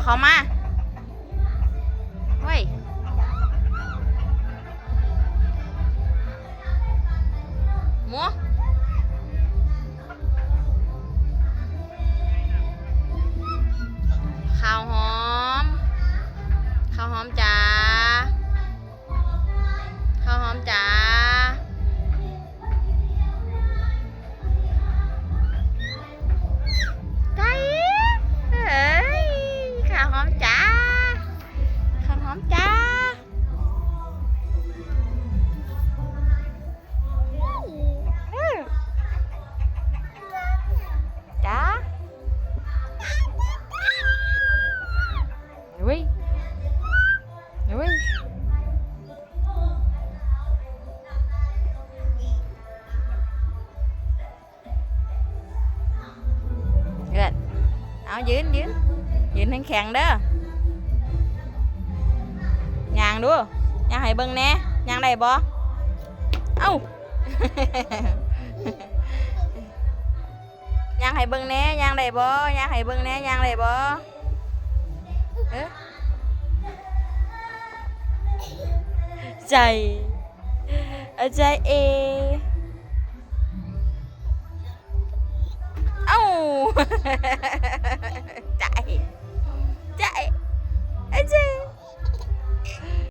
ເຂົ້າມາ ໂອ້ຍ ໝູ ຂ້າວຫອມ ຂ້າວຫອມຈ໋າ ຂ້າວຫອມຈ໋າ ໄກ່ ເອີຍ ຂ້າວຫອມຈ໋າ ຂ້າວຫອມຈ໋າ ຈ໋າ ອຸ້ຍ ອຸ້ຍ ເອີ ເອົາ ຢືນ ຢືນ ຢືນແຂງໆເດີ ຍ່າງດູ ຍ່າງໃຫ້ເບິ່ງແດ່ ຍ່າງໄດ້ບໍ່? ເອົ້າ ຍ່າງໃຫ້ເບິ່ງແດ່ ຍ່າງໄດ້ບໍ່? ຍ່າງໃຫ້ເບິ່ງແດ່ ຍ່າງໄດ້ບໍ່? ເອີ ໃຈ ອາ ໃຈເອ ເອົ້າ ໃຈ ໃຈ ອາ ໃຈ.